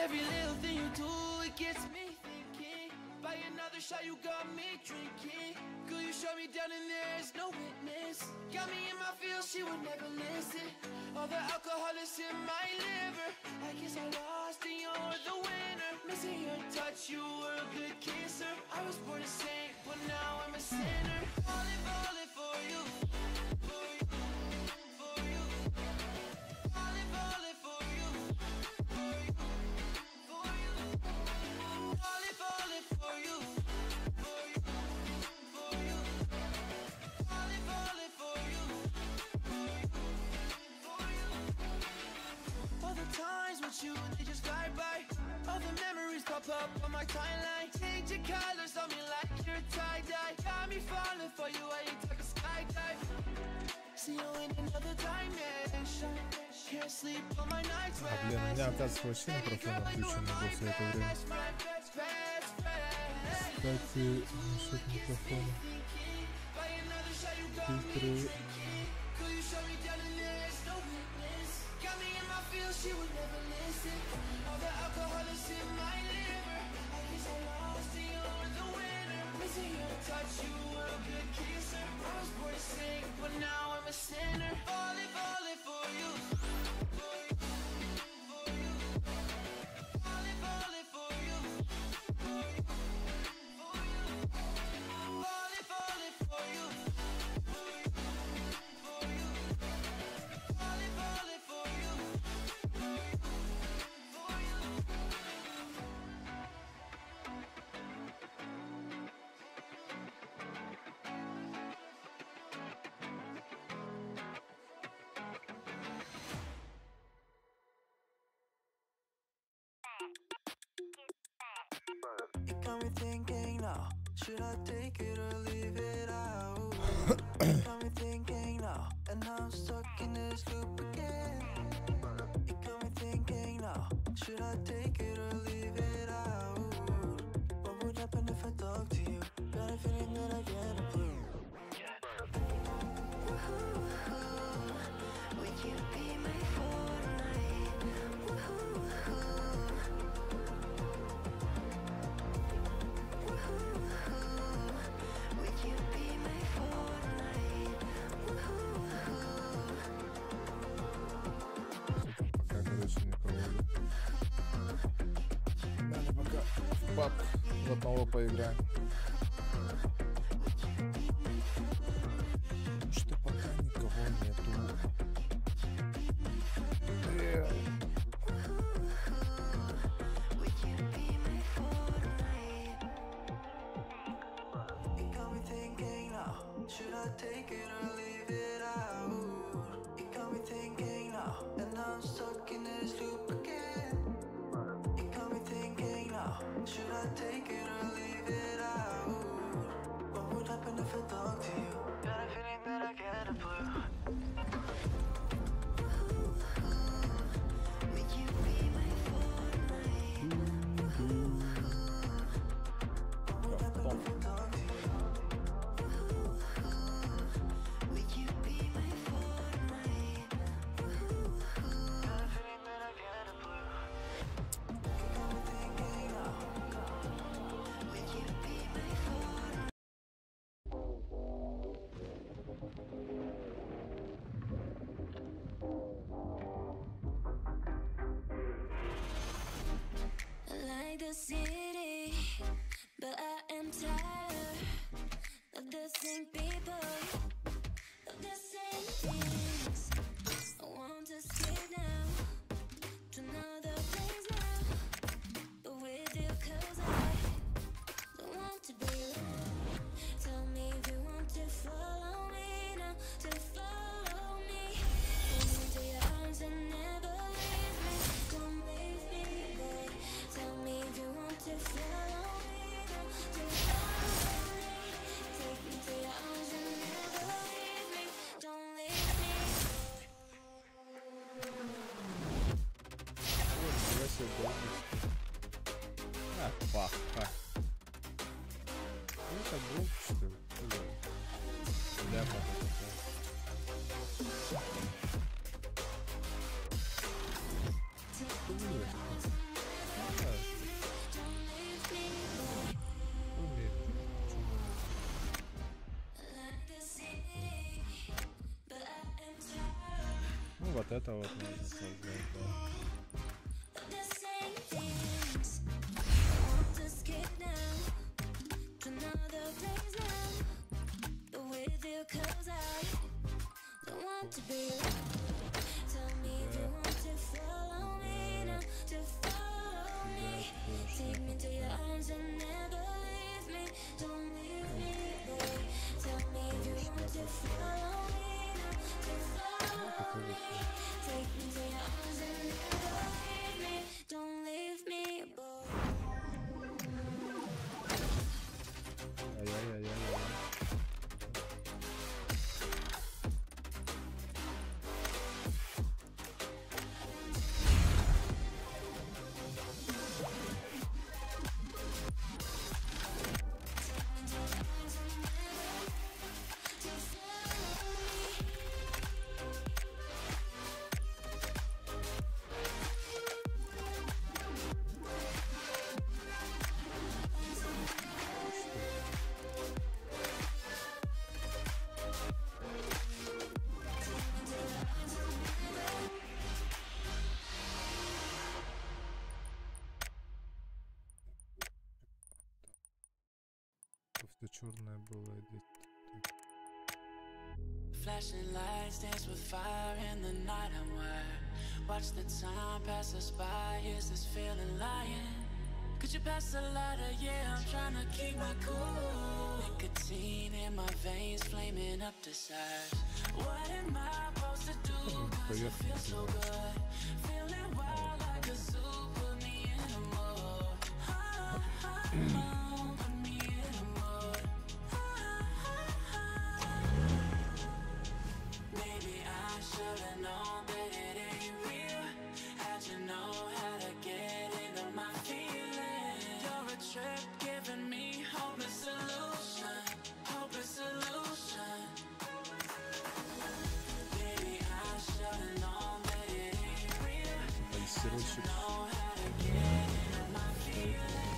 Every little thing you do, it gets me thinking. By another shot, you got me drinking. Girl, you shut me down and there's no witness. Got me in my feels, she would never listen. All the alcohol is in my liver. I guess I lost and you're the winner. Missing your touch, you were a good kisser. I was born a saint, but now I'm a sinner. Falling, falling for you. For you, for you. Falling, falling for you. For you, for you. Falling, falling for you. For you, for you. Falling, falling for you. For you, for you. All the times with you, they just fly by. All the memories pop up on my timeline. Change your colors on me like you're tie-dye. Got me falling for you, I ain't talking skydive. See you in another dimension. Can't sleep on my nights. А, блин, у меня, оказывается, вообще микрофон отключен был все это время. Кстати, насчет микрофона. Фильтры. It got me thinking now, should I take it or leave it out? It got me thinking now, and I'm stuck in this loop again. It got me thinking now, should I take it or leave it out? What would happen if I talk to you? Got a feeling that I get a blue. Would you be my Fortnite? Would you be my Fortnite? Пока, короче, никого. Надо пока в паб в одного поиграем. Потому что пока никого нету. Would you be my Fortnite? It got me thinking now, should I take it or leave it out? It got me thinking now, and I'm stuck in this loop again. It got me thinking now, should I take it or leave it out? What would happen if I talk to you? Got a feeling that I get a blue. Would you be my Fortnite? What would happen if I talk to you? Would you be my Fortnite? Got a feeling that I get a blue. It got me thinking now. Would you be my Fortnite? I like the city, but I am tired of the same people, of the same things. I want to escape now to another place now, but with you, 'cause I don't want to be alone. Tell me if you want to follow me now, to follow me. Come into your arms and never leave me. Don't leave me, babe. Tell me if you want to follow me now, to follow me. Take me to your arms and never Вот это вот можно создать, да. Of the same things. Want to escape now to another place now. But with you, 'cause I don't want to be alone. Tell me if you want to follow me now, to follow me. Take me to your arms and never leave me. Don't leave me, boy. Tell me if you want to follow me now, to follow me. Take me to your arms and never leave me. Don't leave me, boy. Ай-яй-яй-яй-яй. Все черное было здесь. Flashing lights dance with fire in the night. I'm wired. Watch the time pass us by. Is this feeling lying? Could you pass the lighter? Yeah, I'm trying to keep my cool. Nicotine in my veins, flaming up desires. What am I supposed to do? 'Cause it feels so good. Feeling wild like a zoo. Put me in a mood. Ah, ah, ah, put me in a mood. Ah, ah, ah. Maybe I should've known that it ain't real. How'd you know how to get into my feelings? You're a trip giving me hopeless solution, hopeless solution. Maybe I should've known that it ain't real. Балансировщик. Know how to get into my feelings.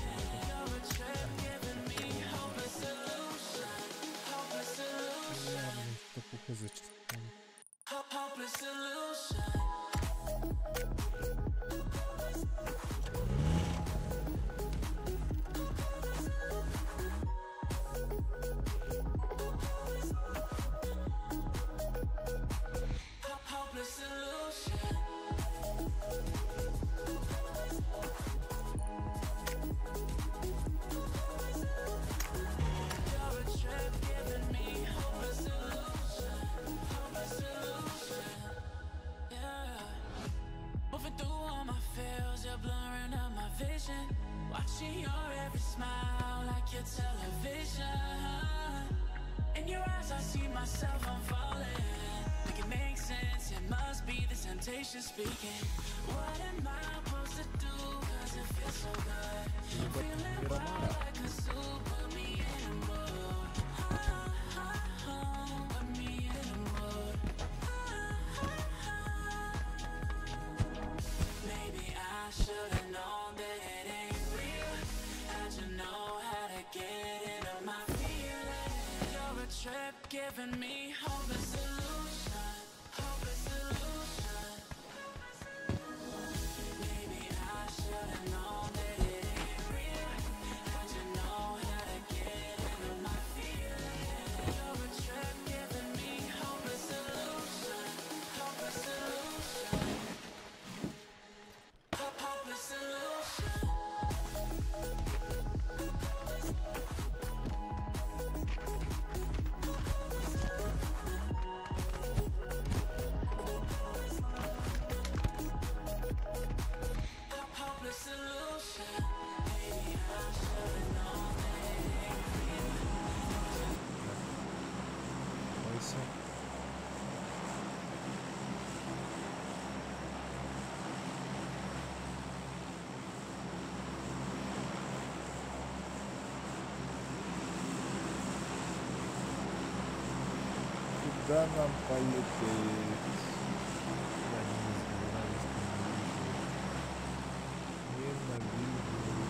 You're a trip giving me hopeless solution, hopeless solution. Ладно, такую зачистку. Hopeless solution. Hopeless solution. You're a trip giving me hopeless solution. Hopeless solution. Yeah. Moving through all my feels, you're blurring out my vision. Watching your every smile like your television. In your eyes, I see myself, I'm falling. Make it make sense, it must be the temptation speaking. What am I supposed to do? 'Cause it feels so good. Feeling wild like a zoo, put me in a mood. Ah, ah, ah, put me in a mood. Ah, ah, ah. Maybe I should've known that it ain't real. How'd you know how to get into my feelings? You're a trip giving me hopeless solution, hopeless solution. Maybe I should've known that it ain't real. How'd you know how to get into my feelings? You're a trip giving me hopeless solution, hopeless solution. Hopeless solution. Hopeless solution. Maybe I should've known that it ain't real. Бойся. Куда нам полететь? Я не знаю, ненавижу. Ненавижу.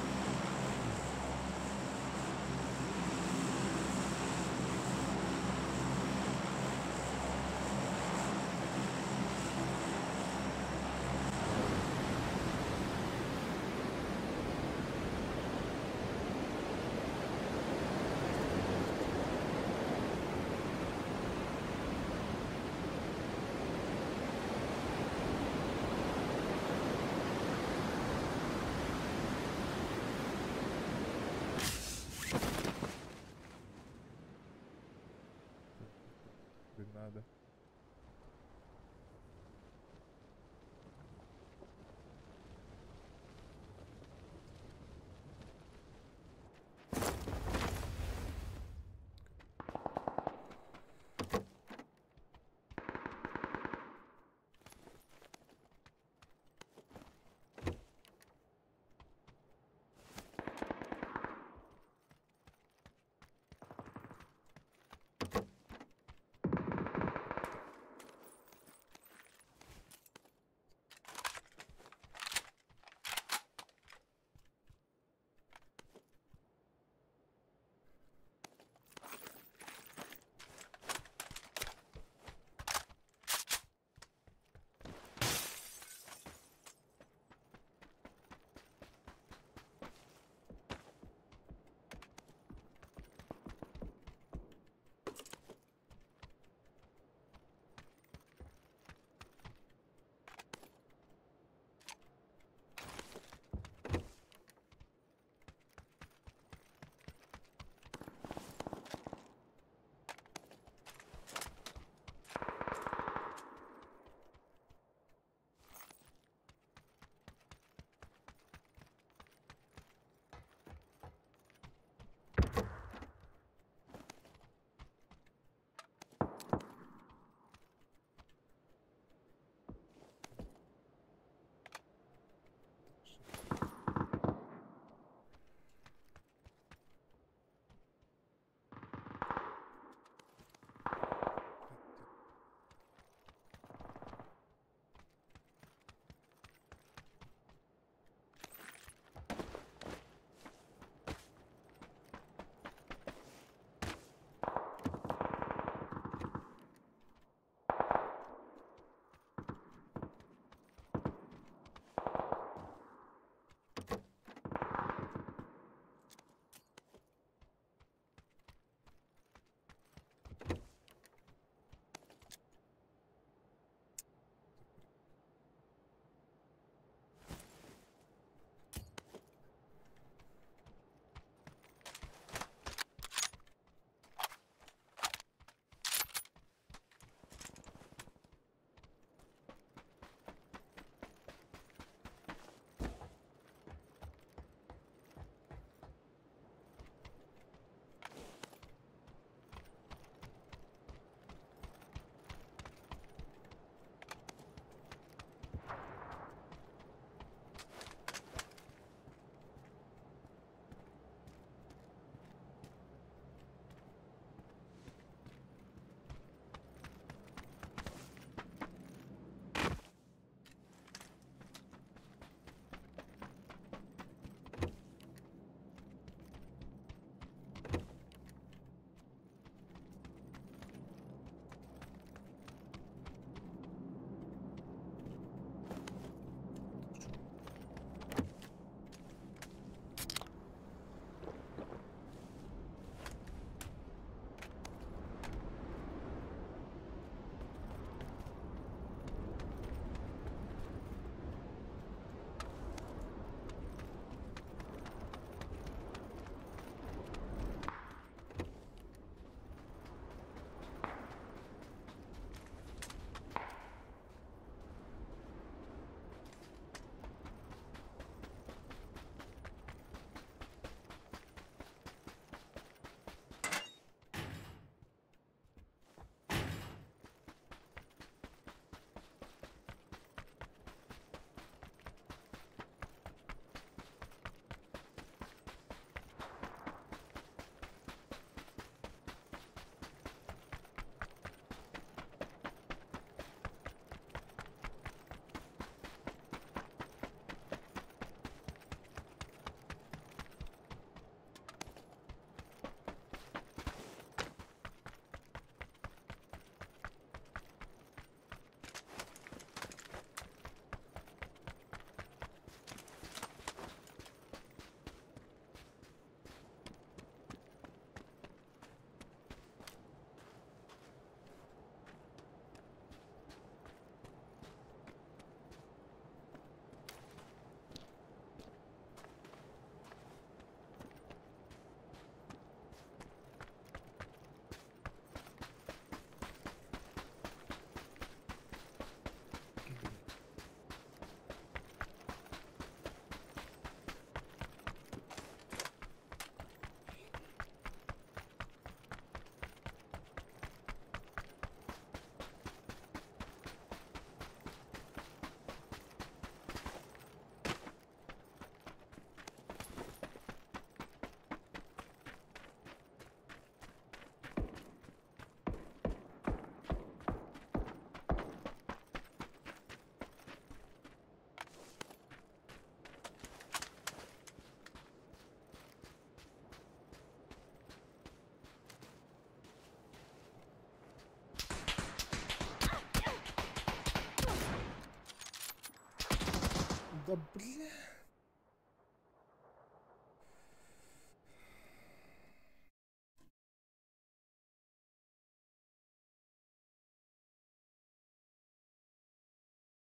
Да бля.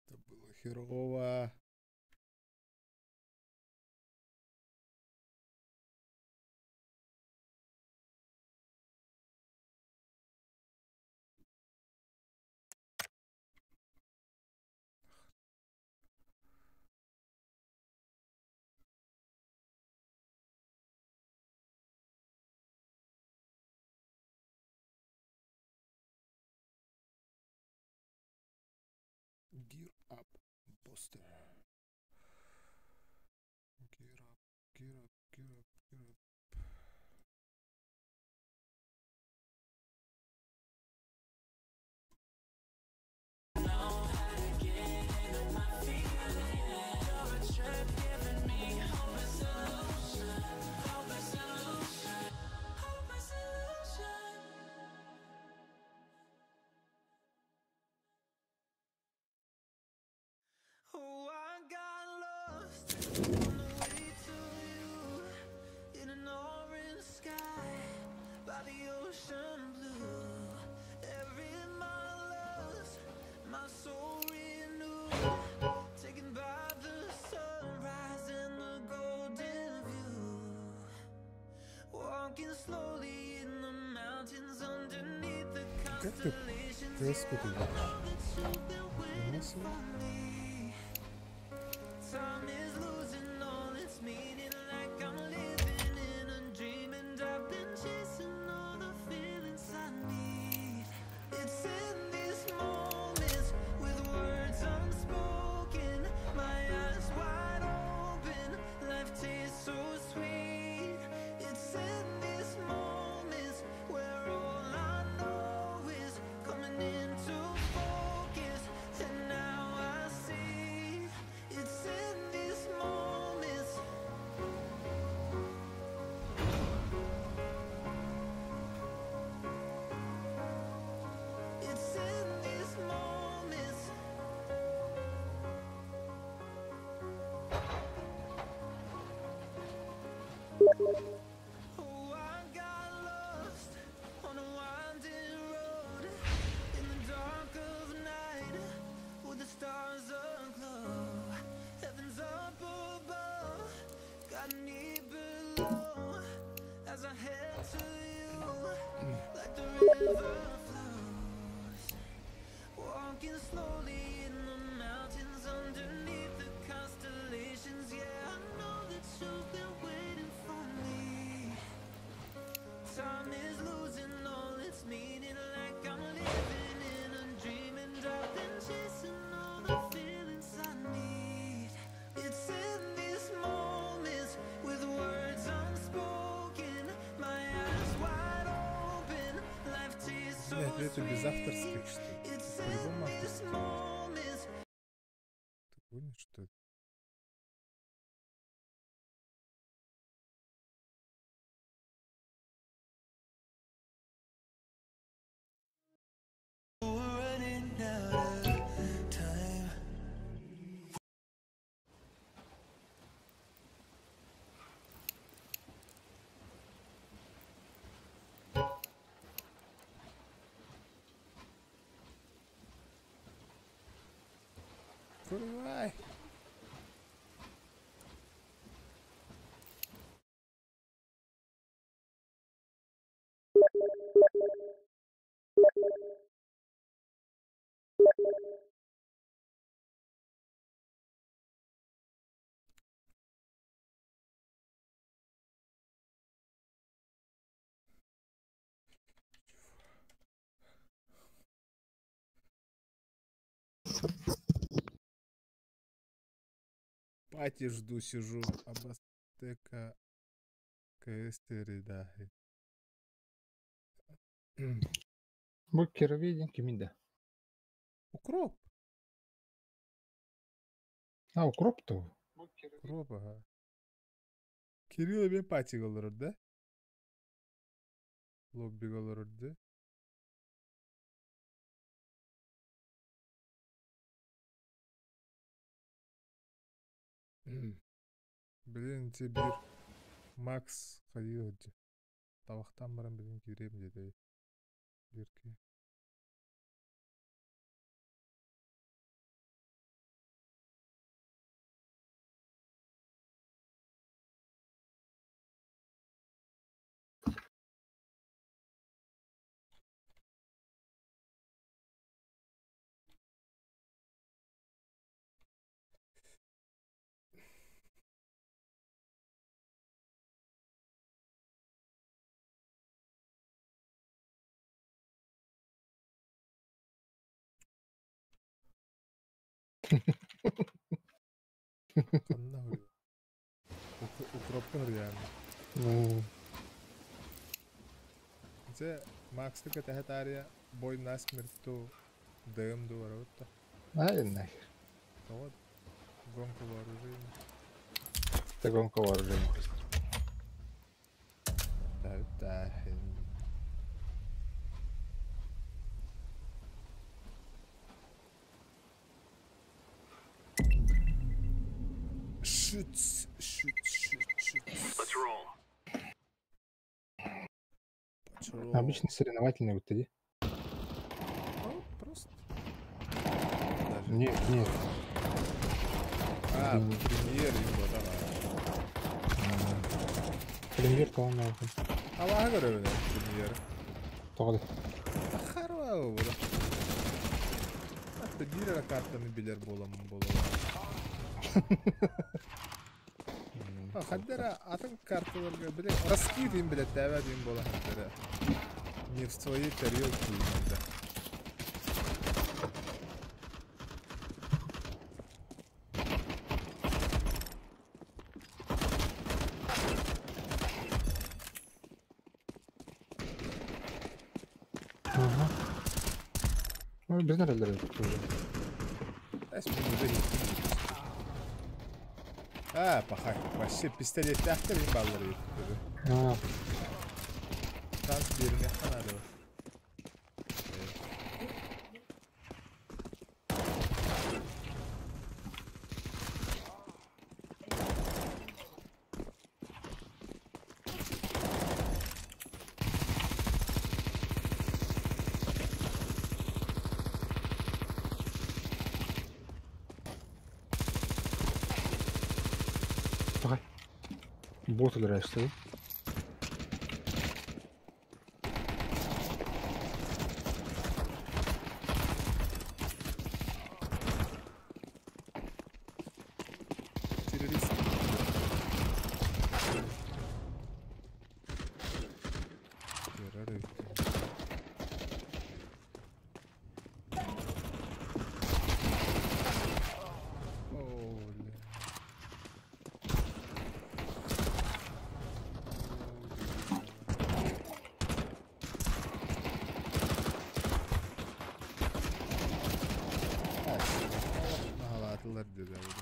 Это было херово. Gear up, Buster. Gear up, gear up, gear up, gear up. Oh, I got lost on the way to you in an orange sky by the ocean blue. Every mile lost, my soul renewed, taken by the sunrise and the golden view. Walking slowly in the mountains underneath the Как ты constellations. ТС-ку Yeah, ты I ведешь? know that you've been Нихрена waiting себе. for me. Time is losing all its meaning, like I'm living in a dream, and I've been chasing all the feelings I need. It's in these moments with words unspoken, my eyes wide open, life tastes so sweet. It's in these moments where all I know is coming into focus, and now I see. It's in these moments. It's in these moments. Oh, I got lost on a winding road in the dark of night with the stars aglow. Heaven's up above, got me below as I head to you like the river flows. Walking slowly in the mountains underneath the constellations. Yeah, I know that you've been waiting for me. Time is losing all its meaning, like I'm living in a dream, and I've been chasing all the feelings I need. It's in these moments with words unspoken, my eyes wide open, life tastes so Блядь, это без sweet. авторских, что ли? It's Тут in по-любому these авторские есть. moments. Ты гонишь, что ли? We're running out of time. Открывай! Пати жду, сижу. Абастека КС да. Бу Кироведин кимин Укроп. А, укроп то. Укроп, ага. Кирилл мен пати олорор, да? Лоббига олорор, да? Билин ити биир Макс хайыы сылдьар. Табахтаан баран билин киириэм диэтэ. Биирки. Ханна хоруйа? Укропка хоруйаан. Дьэ, Макска кэтэһэ таарыйа бой насмерть дуу, ДМ дуу барабыт да. Ай, нахер. Тоҕо? Гонка вооружений. Это гонка вооружений. Тaahin. Шүц, шүц, шүц, шүц. Let's roll. Пачрол. Обычный соревновательный вот иди. Ну, просто. Даже. Нет, нет. А, Мгм. премьер его, давай. Премьер по-моему. А говорю, премьер. Тоҕо Харва була. Атта биир эрэ картаны билэр буоламмын буолуо. Хаддара атын карталарга биле раскид им билет тәбә дим буола хаддара. Не в своей тарелке иногда. Ага. Ну, без наряда уже. Эс мин уже А, пахай. Вообще пистолеттээхтэр им баллары А, Шанс бермиэххэ наада. Давай. Бот играешь, ты? Террорист. Террорист. О, бля. Наhalатылар dedi oldu.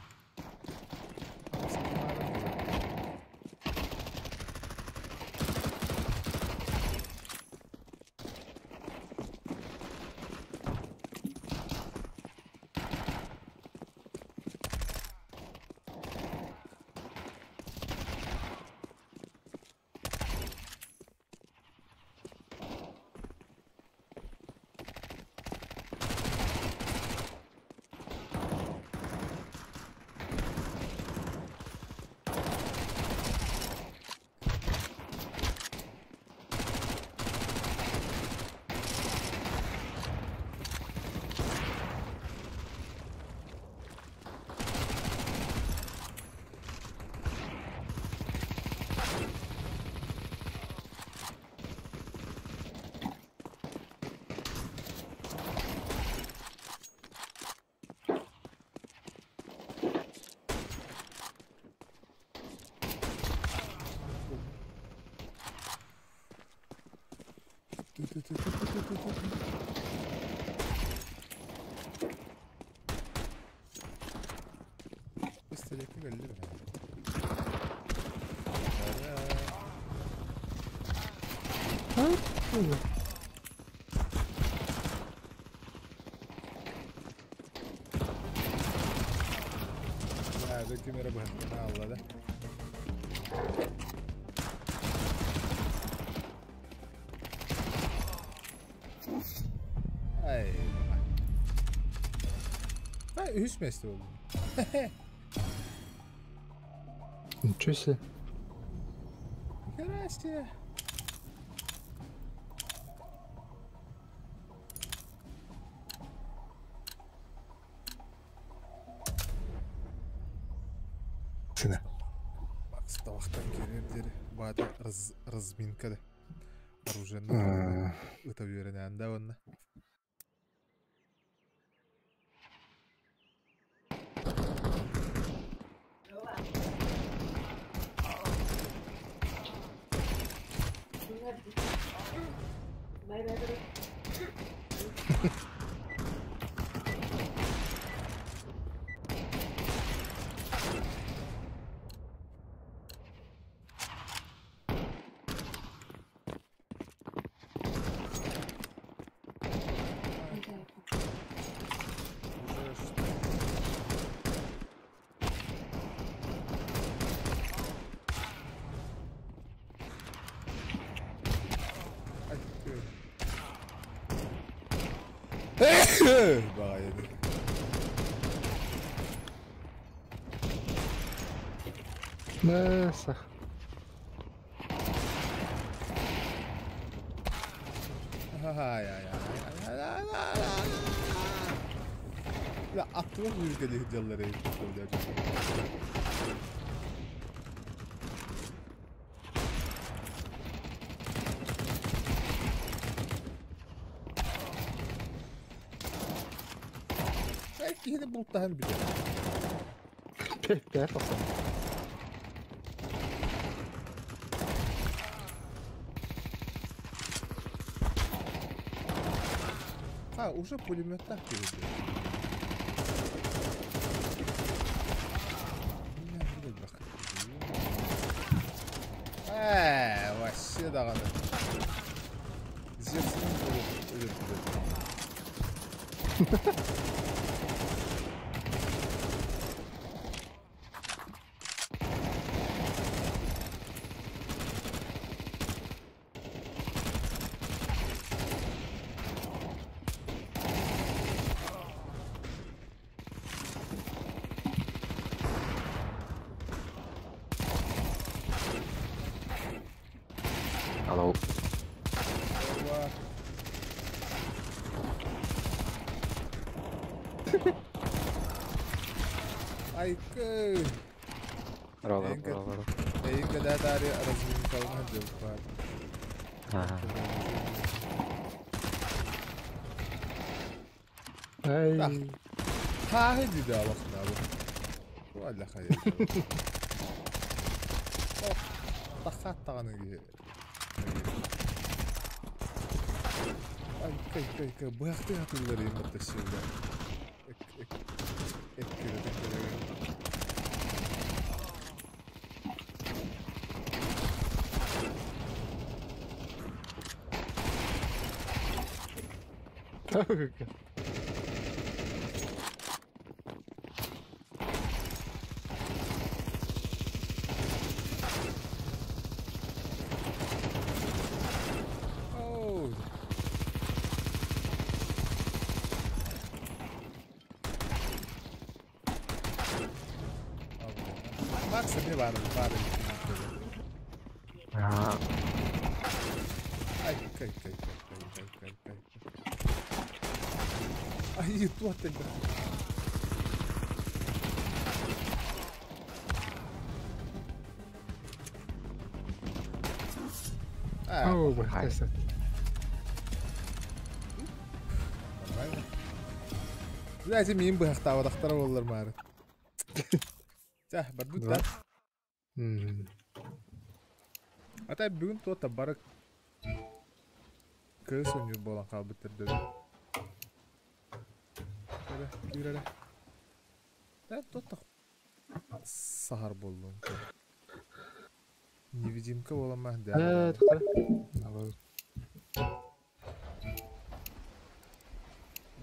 Пистолеты geldi mi? Уже ким эрэ быһахтана аалла да. Ай, Ай, үһүс миэстэ буоллум. Ничего себе. Здрасте. Сына. Макс табахтан кириэр диэри баата раз, разминка да. Оружиены ыта үөрэнээн да уонна. Уже что? Ай, Баҕайы. Да, сах. Ай, ай, ай, ай, ай, ай. La attılar ülkede hıcalları. Belki yine buluttan bir. Пять пацан. Ha, уже пулеметтах киирдэ. Ээ, вообще даҕаны. Зевсінің өлөрдү. Алло. Ова. Айкы. Ролл, Эйгэ. ролл, ролл. Эйгэ да дари разминкална делпар. Ага. Ай. Тааһы диде алахна бу. Валла хайа. Тахат таганы ки. Ай, кай, кай, кай, быахты хатыллар им тасыйда. Эк, эк, эк, эк, Так. Оу. Макс эмиэ баар баар Ага. Ай, кай, кай, кай, кай, кай, кай, кай. Ай, туох элбэх. Аа, Оо, бахтайса. нормально. Знаете, мин быһахтаабатахтара буоллар маары. Чэ, барбыт да. М. Ата бүгүн туота бары кыыс оонньуур буолан хаалбыттар дөрү. Эрэ, киир эрэ. Да, туота саһар буоллуҥ. Невидимка буоламмах да. Э, тоқта. Наоборот.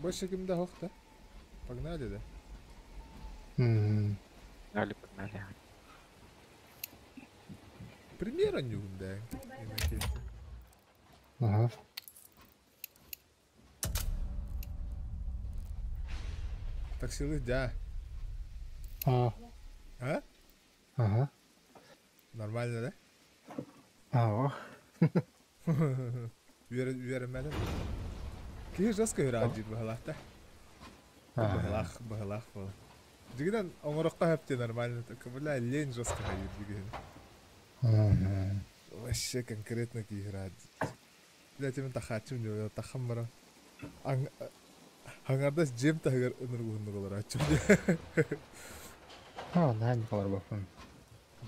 Больше ким да хох да. Погнали да. М. Погнали, погнали. Премьера ньугун да. Ага. Таксилы да. А. А? Ага. Нормально, да? А, Үөрэммэтим. Киһи жестко үөрэ диир быһалаах да. Быһалаах, быһалаах буолар. Дьигинэн оҥороххо сөп нормально, только бля лень жестко хайыр дигин. Вообще конкретно киһи Бля тимин тахааччым диye тахам бара. Хаңардас жем таһыгар ыныргуһуннук олорааччым диye. А, да, не бафын.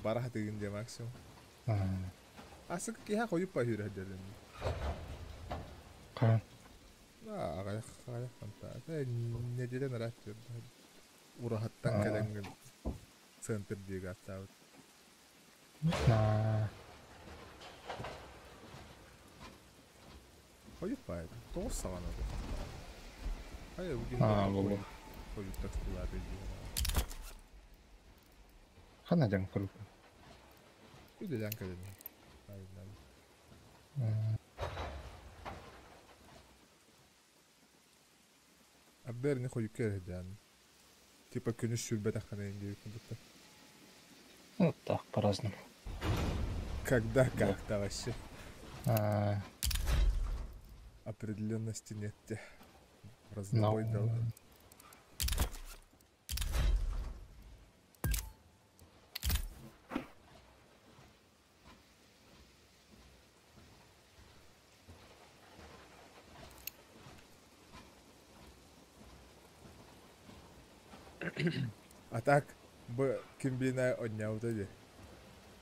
Бара хатыгын диye максимум. Асык киһи хойуп па хүрэ дерин. Ка. А, агай агай ханта. Неделен рат Урахаттан кэлэҥҥин центр диэги аттаабыт. На. Хойуп баайда. Тоҕус саҕана Хайа бүгүн А, болу. хойуп таксилааты дии. Хана дьаҥ курдук. Үлэлээн кэлэн. Айынан. Абдер не хойуп кэлэдэн. Типа күнүс сүрбэтэх ханайын диэбит курдук. Ну, так, по-разному. Когда как-то вообще. А, Определенности нет те. Разнобой но. дал. А так, б кимбина одняута ди.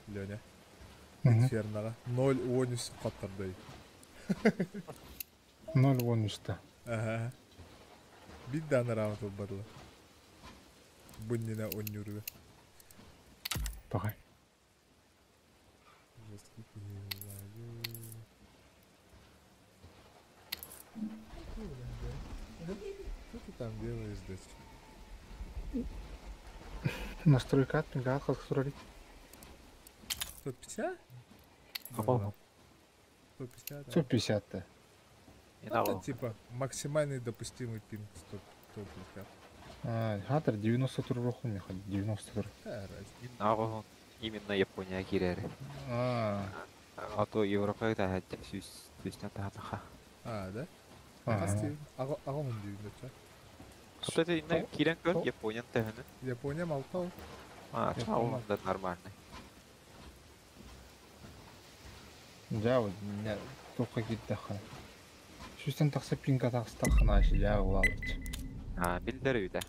Леня. Инфернаға. 0.13 қаттарды. 0.13. Ага. Бир даана раунд болбадылар. Буннина оннюруга. Пока. Жесткий. Что ты там делаешь, дочь? Настройка от мега как 150? Какого? 150, да. 150-то. Не Это дал. типа максимальный допустимый пинг 100, 150. А, хатыр 90 тур руху меха, 90 тур. Какая разница? Нагоһун именно Япония киирэр. А, А то Европа та сүүс сүүстэн таһатаха. А, да? ага. Хас Ага он дейін да, А то это инна киирэн көр Япония төһөнү. Япония Малтау. А, Япония. ол да нормальный. Да, вот, не, только киирдэххэ. Сүүстэн тахса пинка тахстаххына я улаалыч. А, биллэр үдэ.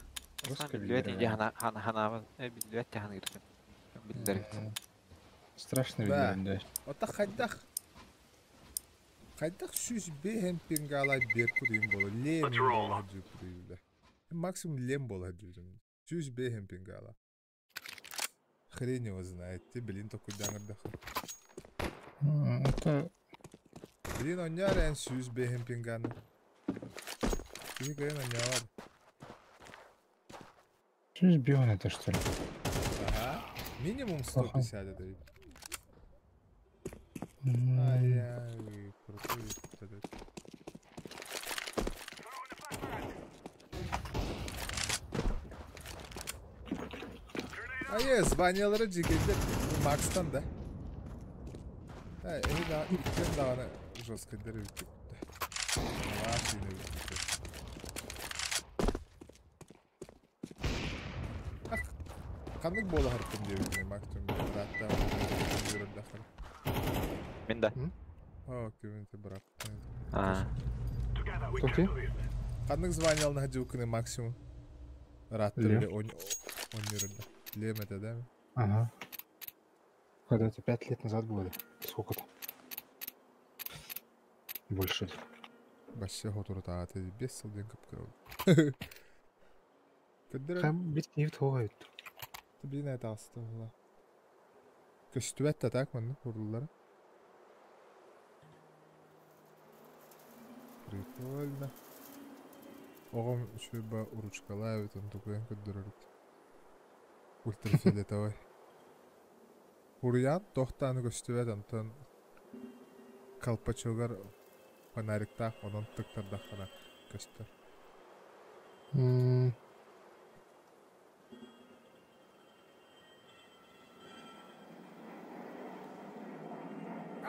Русский Биллибэт биллэр, инде хана хана хана биллибэт таханы иртен. Биллэр үдэ. Страшно Да. биллэрин да. Ота хайдах. Хайдах сүүс бэһэн пингалай берку дейін бола. Лем бола дейін. Максимум лем бола дейін. Сүүс бэһэн пингала. Хрень его знает. Ты, блин, такой даңырдах. Это Блин, онняр эн сүүс бэһэн пинганы. Киһи кыйын онньавар. сүүс бион это что ли? Ага. Минимум 150 это ведь. М, Ай-яй, крутой этот. Ай, званиялары жигелдер Макстан да. Ай, эми да, иккен даҕаны жесткойдер эбит. Алаас ине эбит. Ах, ханнык буола хартым диэбитин максимум бырааттаах үөрэрдэххэ. Мин да. О, киминте брат. А, Кто ты? Ханнык званиялны хадьуканы максимум. Раттыр Лев. или он он Лем это, да? Ага. Когда это 5 лет назад было? Сколько там? Больше. Вообще хотурутааты бес сылден кыпкырыл. Көддөрө Там бит не тоғайт. блин это астыгла. Көстүбэт та так манны куруллар. Прикольно. Оҕом үчүгэй ба уручкалаабыт он тукуйан көрдөрөрүт. Ультрафиолетовый. Уруйаан туохтааны көстүбэт, онтон колпачогар фонариктаах, онон тыктардаххына көстөр.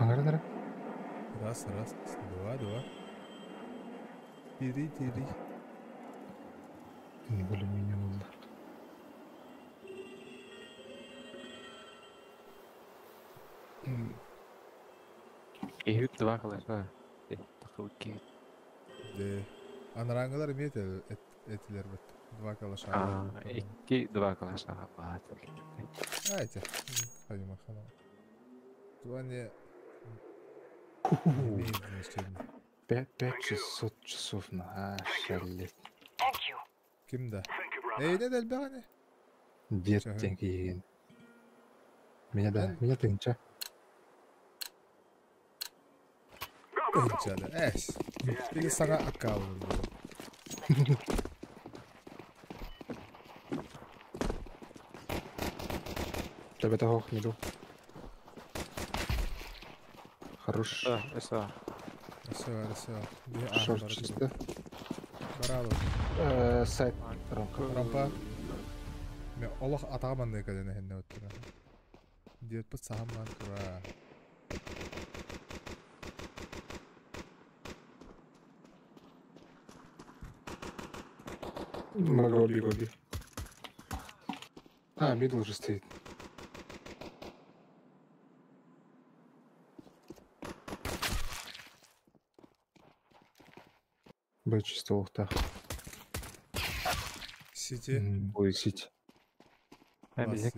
Аңарынара. Раз, раз, два, два. Три, три. Не более-менее болды. Иһит два калаша. Такылки. Де. Анараңылар эмиэ этилер бит. Два калаша. А, икки два калаша баат. Айте. Хайма хана. Два не имеет значения. 5600 часов на шалет. Ким да? Эй, не дэлбэҕэ Дед Чаһы. тенкиген. Меня да, меня тынча. Тыһынчада. Эс. Или саҥа аккаунт буолуо. Тебе хох не ду. Хорош. А, это. Все, все. Шорт чисто. Баралы. Сайт. Ромка. Рампа. Мен олох атаҕа маннык кэлэн эһэннэ оттура. Диэт бут саһамман тура. Много оби, оби. А, мидл уже стоит. Б чисто лохтах. Сити. Ой, сити. Класс. Бизек.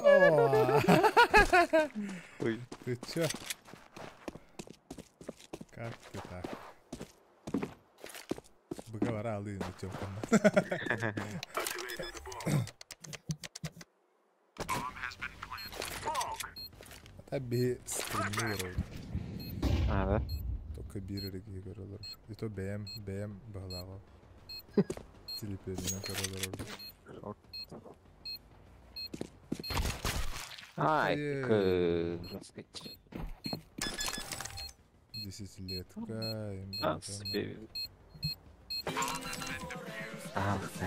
О, Ой. Ты чё? Как ты так? Быгавара алыын өтөм. Ата биһи стримни көрөбүт. А, да? Только биир эрэ киһи көрө олорор. И то бэйэм, бэйэм баһылааҕа. Телепиэнинэн көрө олорорбут. Ай, Эй. жесткий. Десятилетка, им А, братан. себе. А, да.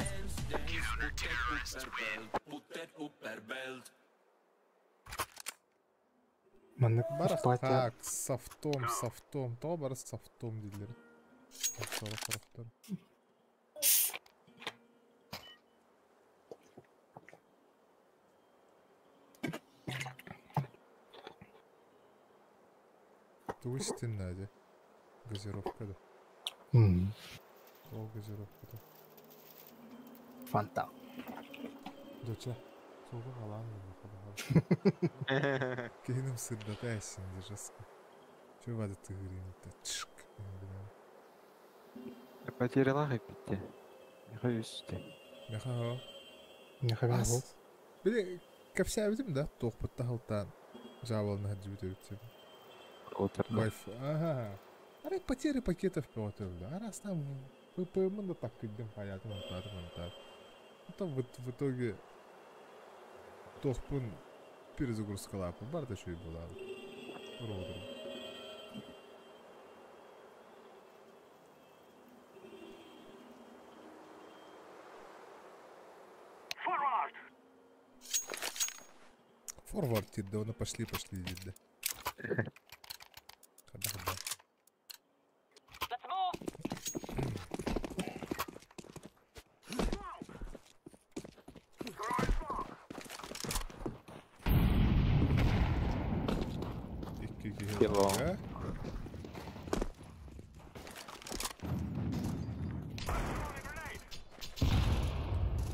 Маннык Барах патя. так, софтом, софтом, то бар софтом дииллэр. Сорох сорохтор. Тугу Надя. Газировка да. Ол газировка да. Фанта. Доча. Сугу алан Киһиним сырдата эсин жестко. Чё вады тыгырин это чшк. Потеряла пите. Михаил. Меха. Не хавен гол. Били кәпсәбитим да туохпутта халтаан жаабална хаджибит эбит. Вайф. Ага. Арай потери пакетов пётыр. Арасна ВПМ да так кыдым хаятым антатым антат. Потом вот в итоге туохпун перезагрузкалаапын бар да шөй буолаабыт. Роудер. Форвард тирде, оны пошли, пошли дирде. Хада хада. Икки киһи Кило. лака.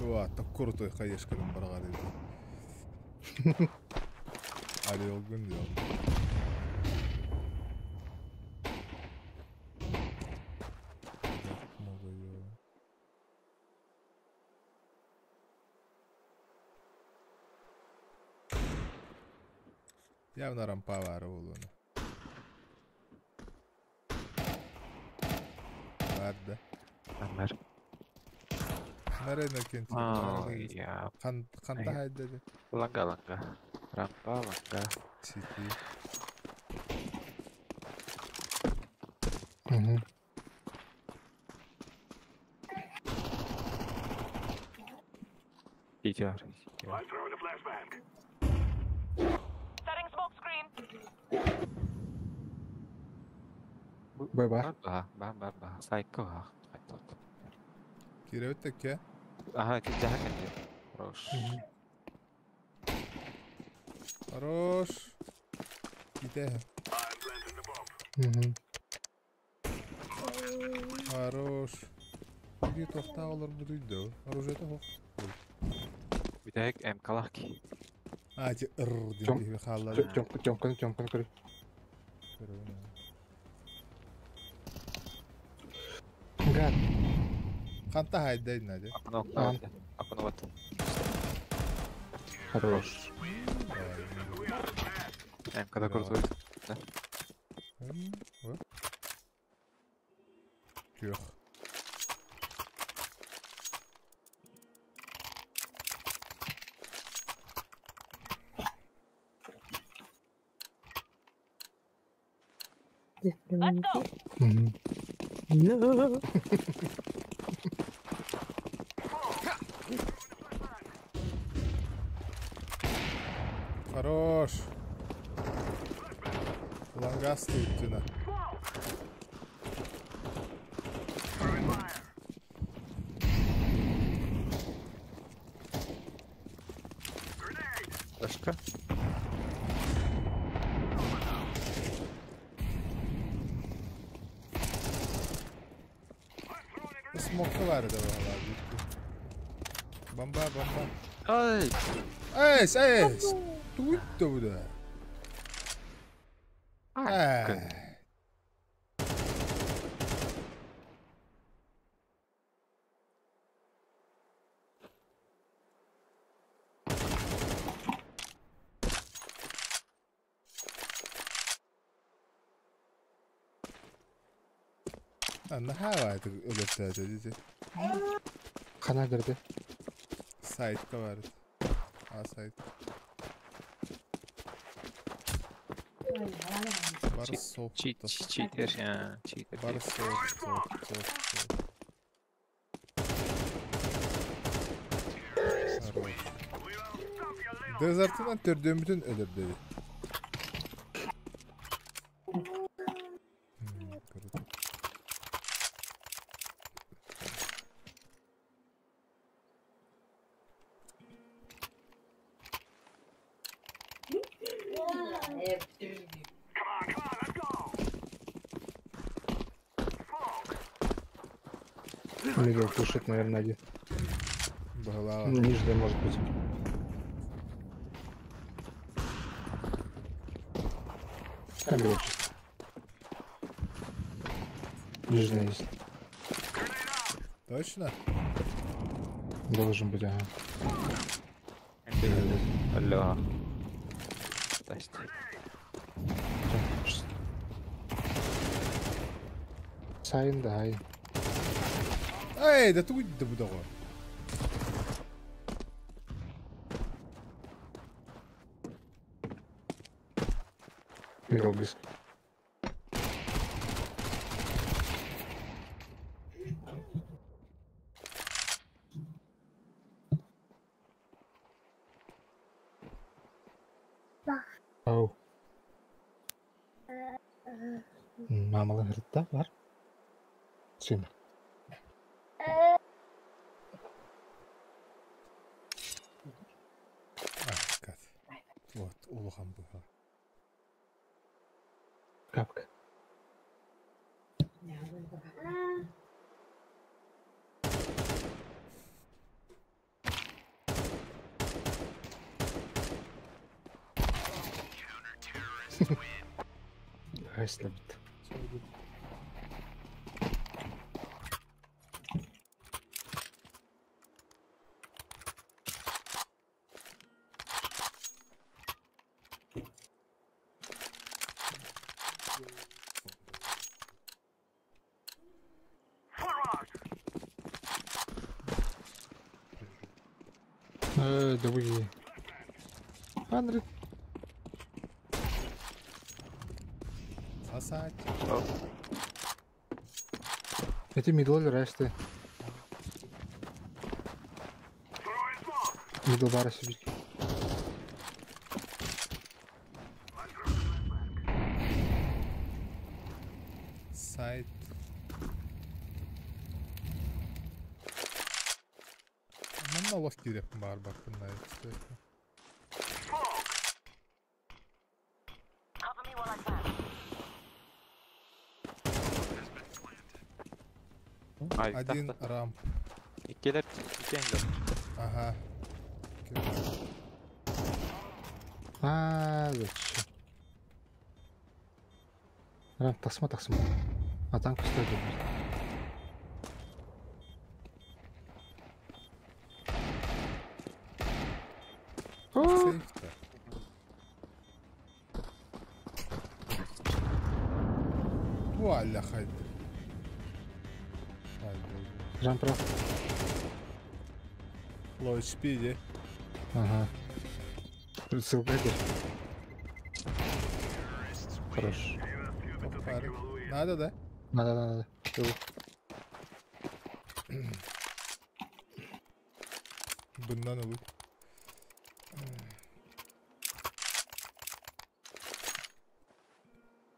Уа, так крутой хаешкадан барға дейді. Орел гүндел. Явно рампа бары болуну. Нарена кенти. А, я. Ханта хайдады. Ланга ланга. Рампа ланга. Сити. Угу. Питер. Бай-бай. Ба, ба, ба, ба. Сайко. Киребит Ага, ты жаха Хорош. Хорош. Ите. Угу. Хорош. Иди тохта олар будуйду. Оружие того. Бүтәк МКлах ки. А, ти р диэн киһи хааллар. Тёмканы, тёмканы көрүй. Гад. Ханта хайдай наде. Окно, окно вот. Хорош. МКда крутой. Да. Күөх. Угу. No. Хорош. Лангасты үттүнэ. Флешка. Смокка var да var. Бомба, бомба. Ай! Эйс, эйс. Туйт да. Ай. Наһаа өлөттөөтө дити. Хана кірді. Сайтка бар. А сайт. Бар софт. Читер, я, читер. Бар софт, софт, софт. Дезертынан төрдөмүтүн өлөр деди. Мидл пушит, наверное, один. Голова. Нижний, может быть. Камера чисто. Нижний есть. Точно? Должен быть, ага. Алло. Здрасте. Сайн, да, ай. Эй, да туй да будаго. Мидл близко. Ау. Мамала говорит, бар. Сына. Вот, улахан быха. Капка. Айслабит. Давай. Андрей. Сосать. Эти мидл решты. Мидл бара себе. Сайт. Манна олох киириэхпин баҕарбаппын наайык. Один рамп. Иккилэр икки ангел. Ага. А, зачем? Рамп тахсыма тахсыма. А танк стоит. Сейф-то. Валя, хайды. Жан прав. Лой спиди. Ага. Ссылка. Хорош. Надо, да? Надо, надо, надо. Bundan olur.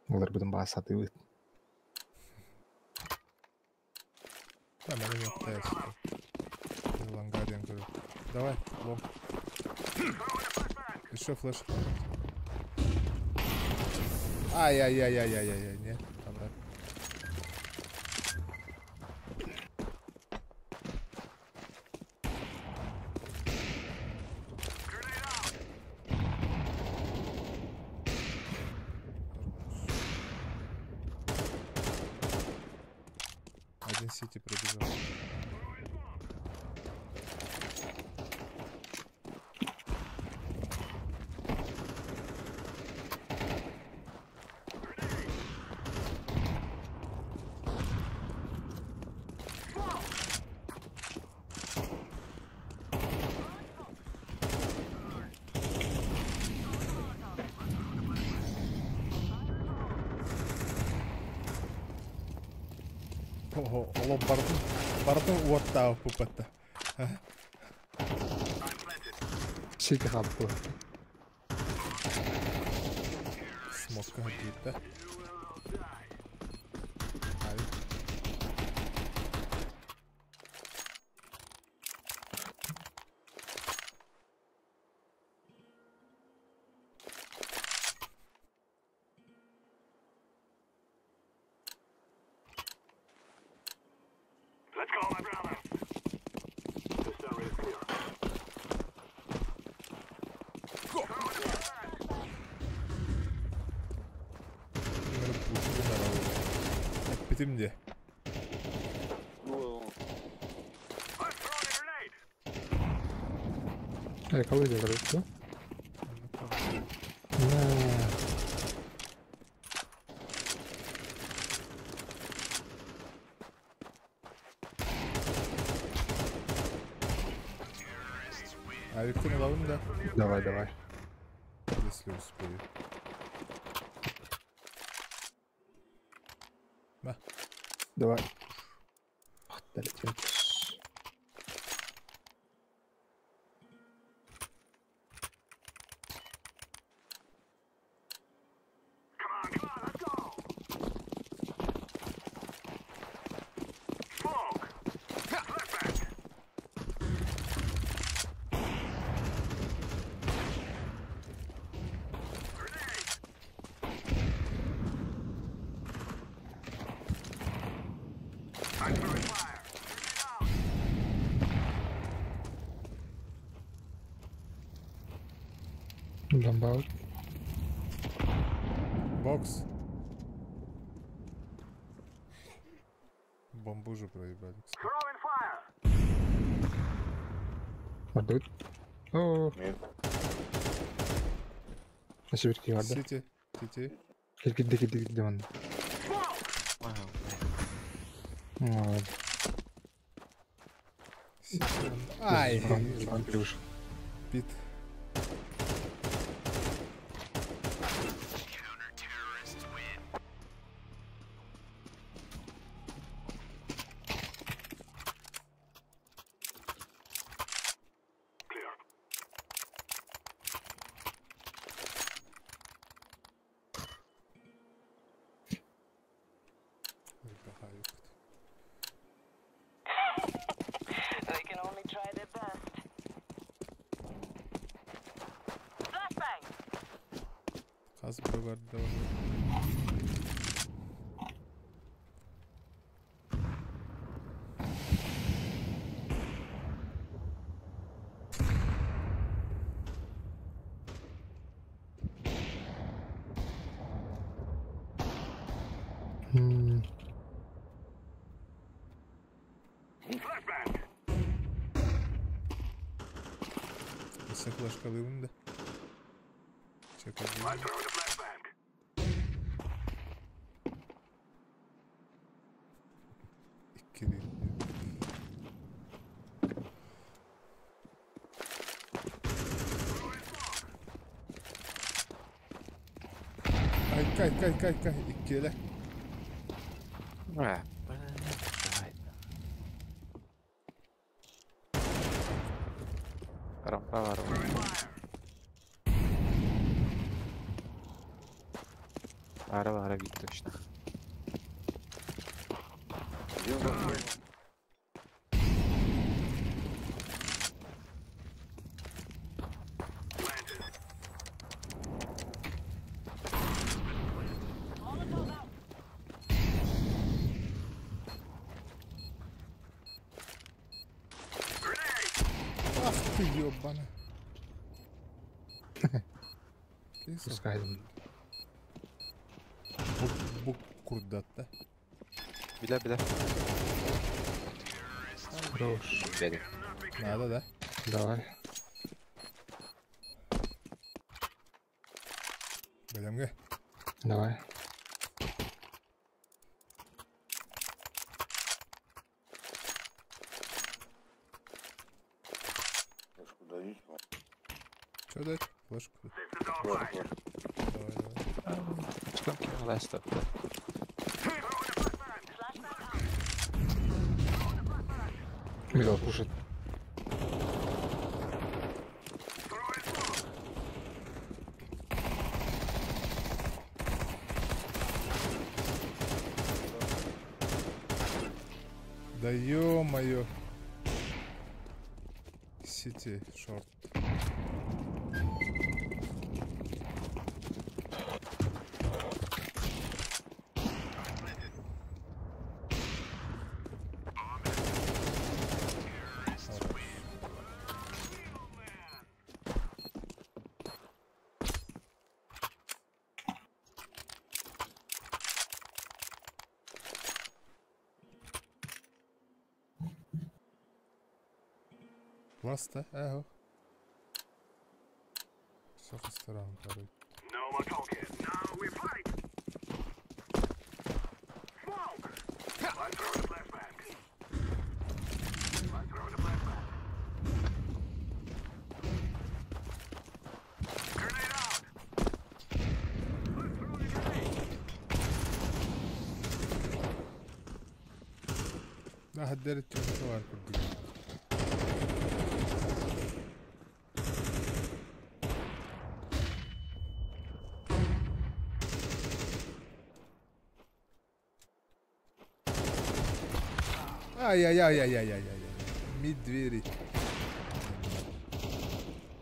Олар будем басаты. Tamam, yok da Лангариан говорит. Давай, лом. Еще флеш. Ай-яй-яй-яй-яй-яй, нет, обратно. Один сити пробежал. Олом бардым уоттау пупатта. Сити хаб был. Смока где-то. Битимди. Кого делают, да? А Виктор ловим, да? Давай, давай. Если успею. На. Давай. Ах, долетел. Бомба. Бокс. Бомбу же проебали, кстати. Отдают. О. На северке гарда. Сити. Сити. Кирди, кирди, кирди он. Ай. Вышел. Пит. They can only try their best. Flashbang! Хас бөгөрдө. Өссө флешкалыыбын да. Чекалыыбын. Иккили. Ай, кай, кай, кай, кай, иккиэлэ. Давай. Рампа бар. Бара бара бит точно. Molotov out. Ах ты ёбана. Пускай. Бук бук курдатта. Биле биле. Хорош. Бери. Надо, да? Давай. Бөлөмгө. Давай. Флешку дадите? Чё дать? Флешку. Давай, давай. Что кинулась тут? Flashbang out. Мидл пушит. Да ё-моё. Сити, шорт. Пласта, ага. Все сторон, короче. Да, هدرت شو كردي. Ай-яй-яй-яй-яй-яй-яй. Мид двери.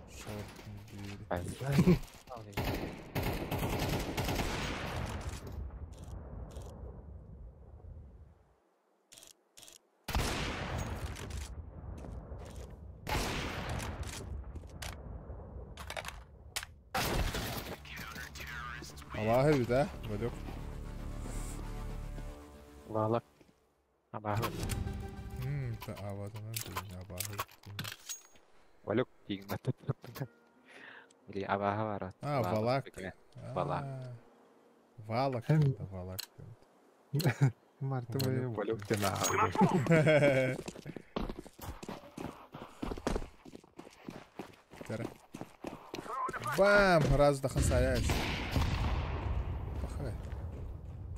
Шорт мид двери. Аллах бит, а? Валек. Валак. Абахы. Та аватынан дейін абахы. Валек дейін Или абахы бар. А, валак. Валак. Валак. Эм. Да, валак. Марта, Валек. Валек ты на. Тара. Бам! Раз дахасаяш. Пахай.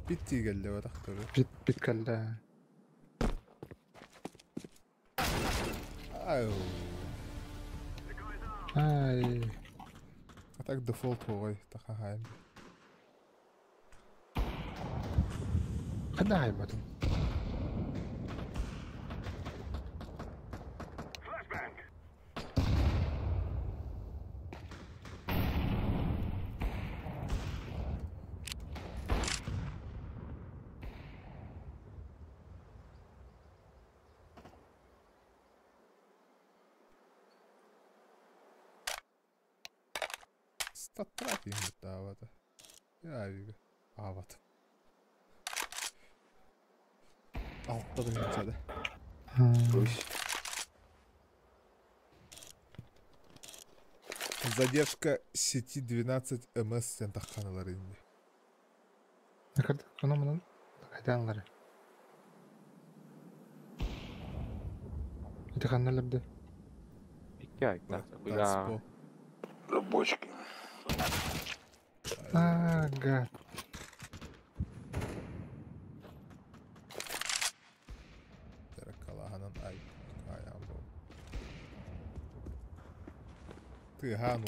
Битти келді батақтыры. Бит бит келді. Ай. Ай. А так дефолт ой, тахахайм. Қандай айбадым? Статрак иммутаавата. Яавига. Аават. Алтта да. Задержка сети 12 МС сентаханалар инди. Накарда кономунан кайдаанлары. Это ханналабды. Икки айта. Рабочки. Ага. Калаһанан ай аян бу. Тыһаан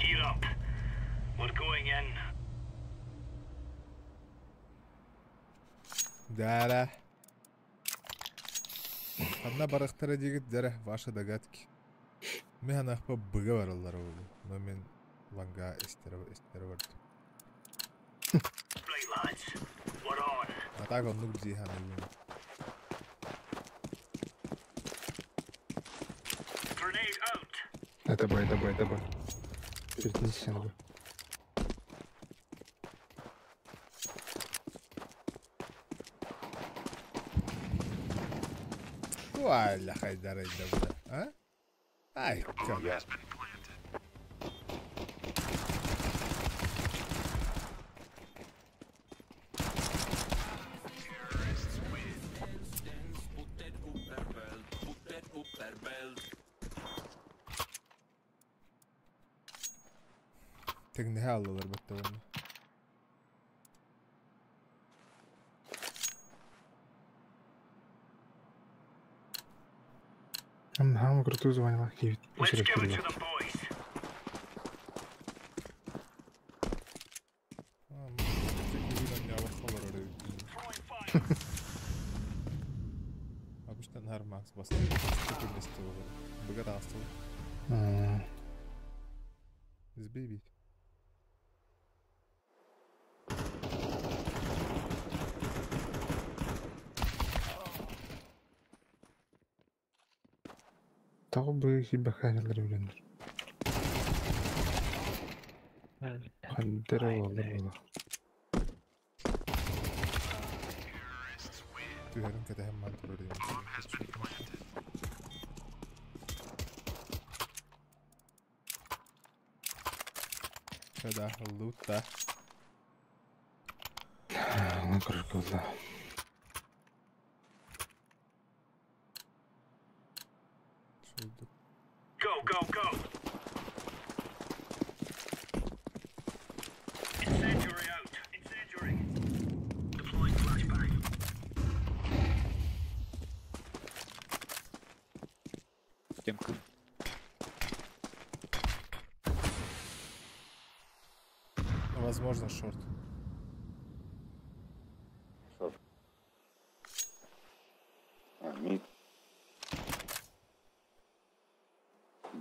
Gear up. We're going in. Дара. Одна барахтара дигит дара ваши догадки. Мен ахпа быга баралар oldu. Но мен ланга эстер бар. Right, lads. We're on. А так он нук дихана. Grenade out. Это бой, это бой, это бой. Перенеси. Валя хайдар айда, а? Ай, как. Тегне аллалар бетте оны. Хам крутую звонила. Let's give it to them, boys. Обычно нормально. Богатство. Сбей. Того бы хибахайлар билендер. Хандера олар. Түһәрин кәтәһәм ман турар. Когда лута. Ну, короче, Go, go, go. Incendiary out. Incendiary. Deploying flashbang. Демка. Возможно, шорт. Шорт. А, мид.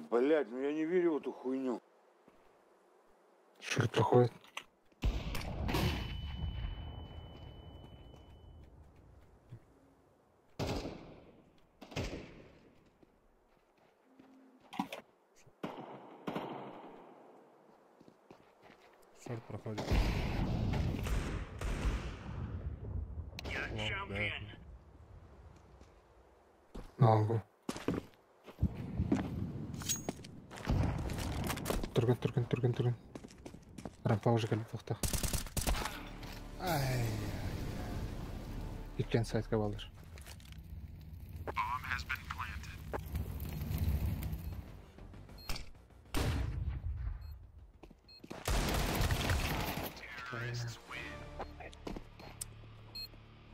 Блять, ну я не верю в эту хуйню. Шорт проходит. Шорт проходит. Yeah, О, да. champion. Алгу. Түргэн, түргэн, түргэн, түргэн. Рампа уже кэлбит туохтаах. Ай. Иккиэн сайтка бааллар.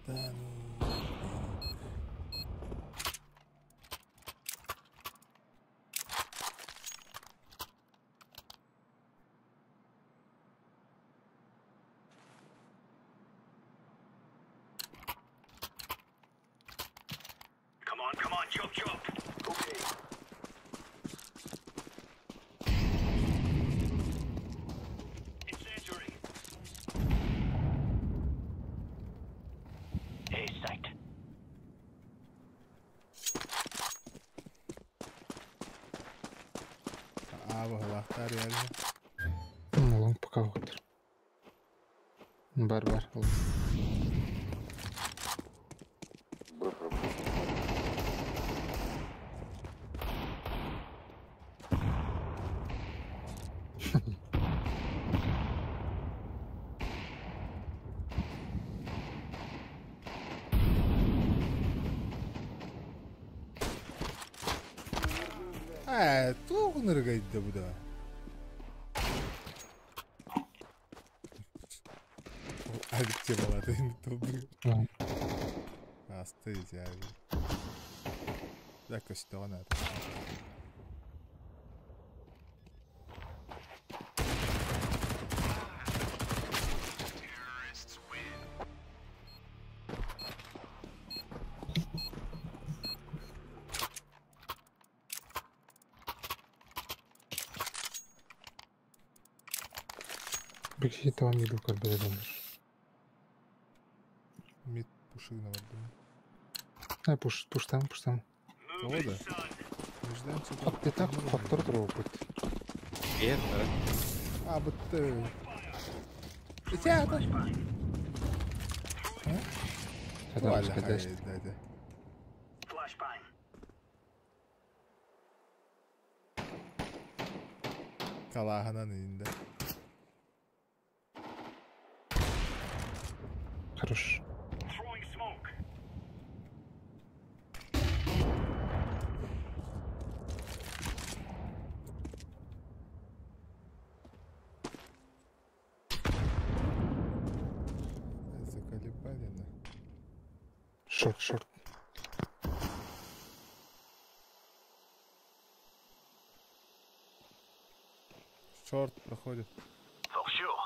Да ну. Come on, come on, chop chop. Okay. Incendiary. A site. Аа баһылаахтар реально. Лонг пока оттар. Бар, бар. Б пропустил. Ээ, туох ынырыгайда бу да. Авик темалады енді тобы. Асты авик. Да, көстөҕөн аата. Bir kişi tamam middle көрбөт адамдар. Мид пушигна бардым. А, пуш, пуштан, пуштан. Того да. Межден Хат ты так, хаттар туру бут. Эр, А, бытты. Ити ата. Это Валя, кадеш. хай, да. Flashbang. Калаһынан инде. Хорош. Throwing smoke. Заколебали на. Шорт, шорт. Шорт проходит. For sure.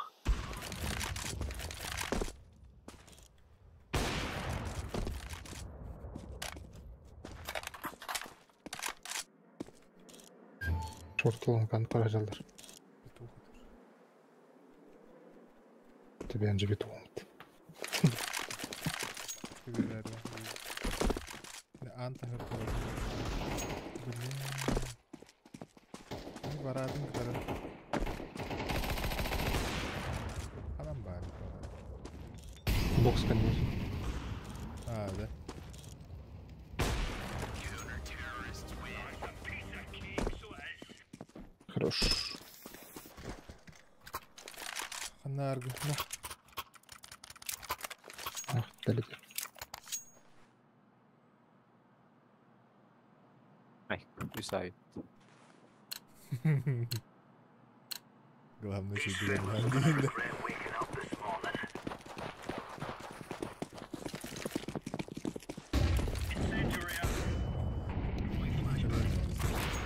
Шорт лонг паражалдар. Петух. Тебе анжы бит оңт. Анта хөртөр. Блин. Не барадын кытары. Анам бар. Бокс конечно. А, да. Хорош. Ханаргы. На. Ах, далеко. Ай, үс ай. Главное, что билем. Waking up this morning. Incendiary out.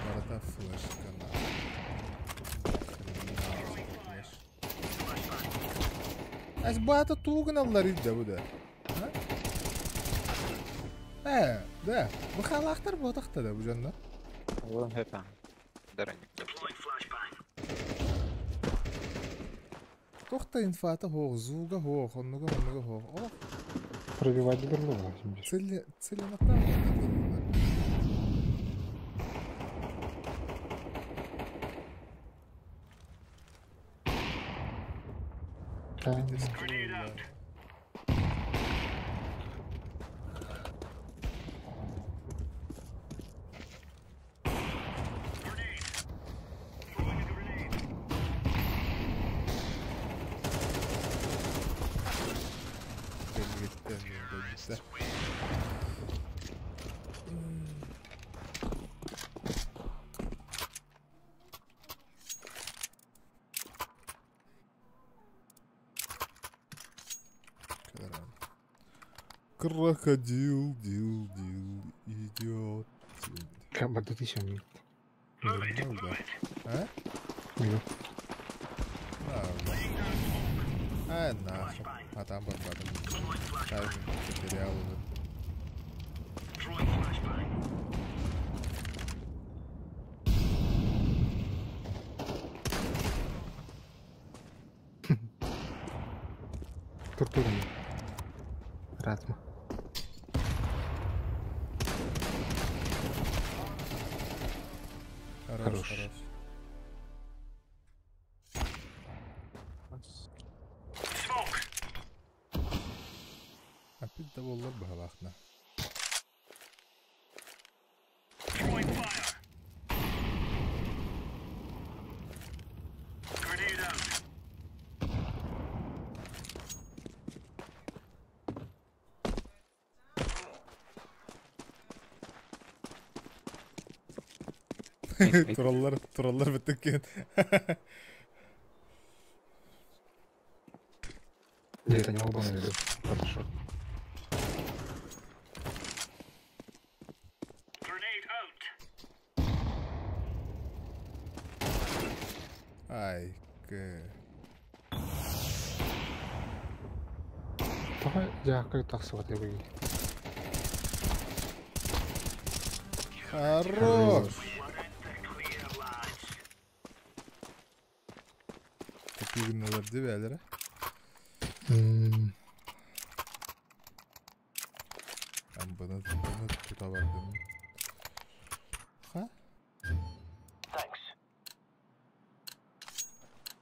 Барата флешка на. Хрена флеш. Ась бата тугналлар идде бу да. Э, да. Бу халахтар ботахта да бу жанна. Олон хэпа. Дараник. Deploying flashbang. Тохта инфата хох, зуга хох, оннуга оннуга хох. О, Пробивать дерло. цели целенаправленно было. Grenade out. Крокодил, дил, дил, идет. Как бы тут еще нет. Ну да. А? Ну. А, нахуй. А там бомбардым. Тайминг потерял уже. Туртурни. Ратма. Хорош, хорош. Опять довольно балахна. Тураллар, тураллар бітті. Нет, они оба наведу. Хорошо. Ай, к. Давай, я как так смотрю. Хорош. Такие девялера. Там bunu tutamadım. Ha?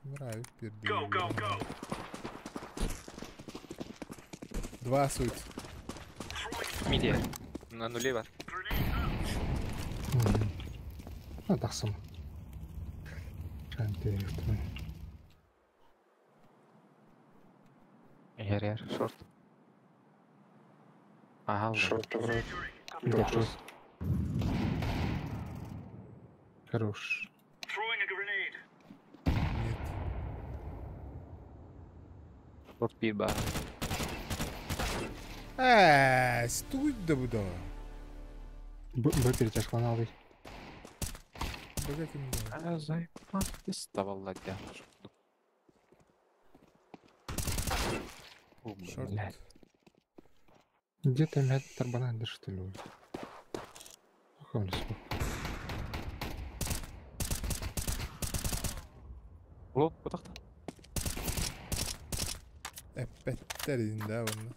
Нравится перди. Go, go, go. Два суть. Мидия. На нуле var. А, так сам. Яр, шорт. Ага, шорт. Хорош. Нет. Шорт пиба. Стой да буда. Б перетяжка на алый. А, зайпа, ты ставал ладя. Шорт. Где-то меня тарбана что ли? Лоб, куда-то? Опять да, он.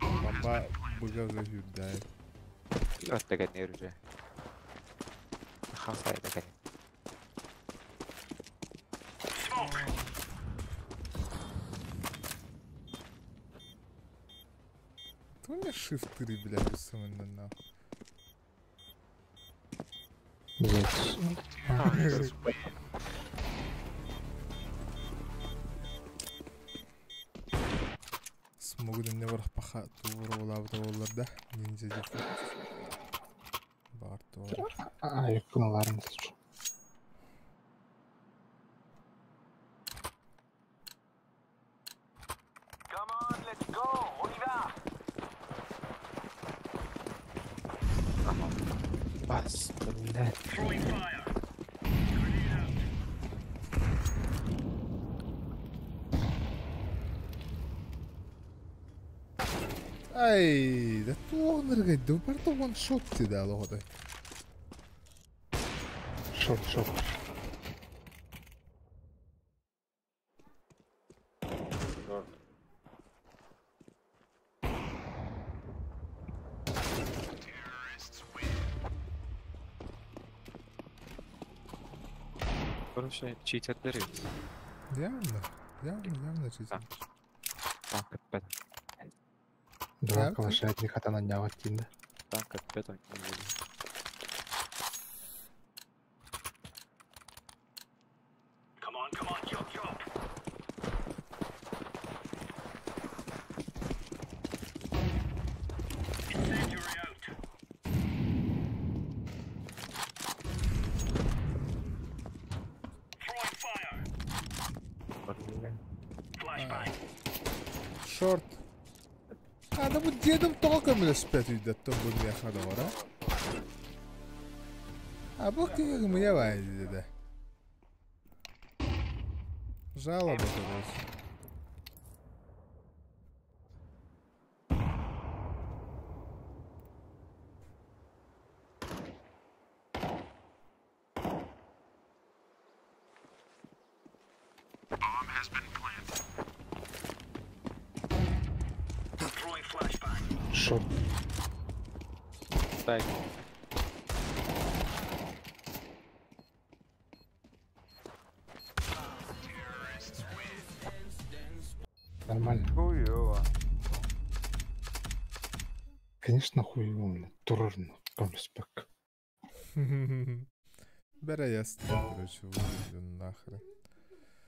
Бомба быга загюдает. Вот такая нервы. Хасай такая. У меня shift 3, бля, самый на. Смогу мне варх паха тууролабы да ниндзя дефолт. Бартор. А, я понял, Ай, да туоннерге дупарто one shot ти дало ходай. Шот, шот. Короче, читердер. Явно, явно, явно читер. Так, опять. Два калаша от них на дня да. Так, опять он не будет. Come on, come on, chop, chop. Incendiary out. Throwing fire. Flashbang. Ата бу дедом тоҕо көмөлөспөтүй да оттон бу миэхэ доҕор а? А бу киһи мыя баай да. Жалоба, короче. Шорт. Так. Нормально. Хуёво. Конечно, хуево, блядь. Турарно. Комспек. Бәрә ястым, короче, вырублю нахрен.